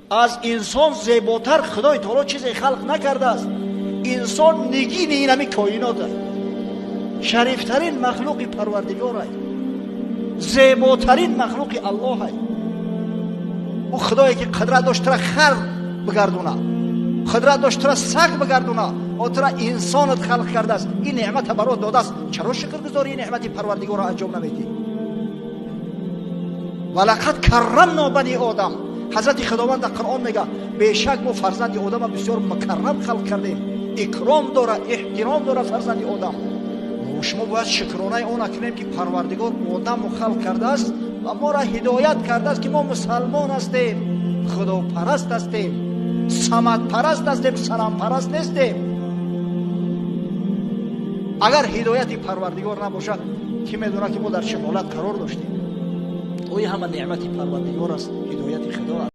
Аз инсон зеботар Худои таоло чизе халқ накардааст. Инсон нигини ин ҳами коинот аст, шарифтарин махлуқи Парвардигор ай, зеботарин махлуқи Аллоҳ ай. Ӯ Худое ки қудрат дошт тура хар бигардона, қудрат дошт тура саг бигардона, о тура инсонат халқ кардааст, ин неъмата барот додааст. Чаро шукргузори ин неъмати Парвардигорро анҷом намедиҳӣ? Ва лақад каррамно бани Одам. Ҳазрати Худованд дар Қуръон мега: бешак мо фарзанди Одама бисёр мукаррам халқ кардем. Икром дора, эҳтиром дора фарзанди Одам. Шумо бояд шукронаи она кунем, ки Парвардигор Одамро халқ кардааст ва моро ҳидоят кардааст, ки мо мусалмон ҳастем, худопараст ҳастем, самадпараст ҳастем, санампараст нестем. Агар ҳидояти Парвардигор набошад, кӣ медонад, ки мо дар чӣ ҳолат қарор доштем? Ои ҳама неъмати Парвардигор аст, ҳидояти Худо аст.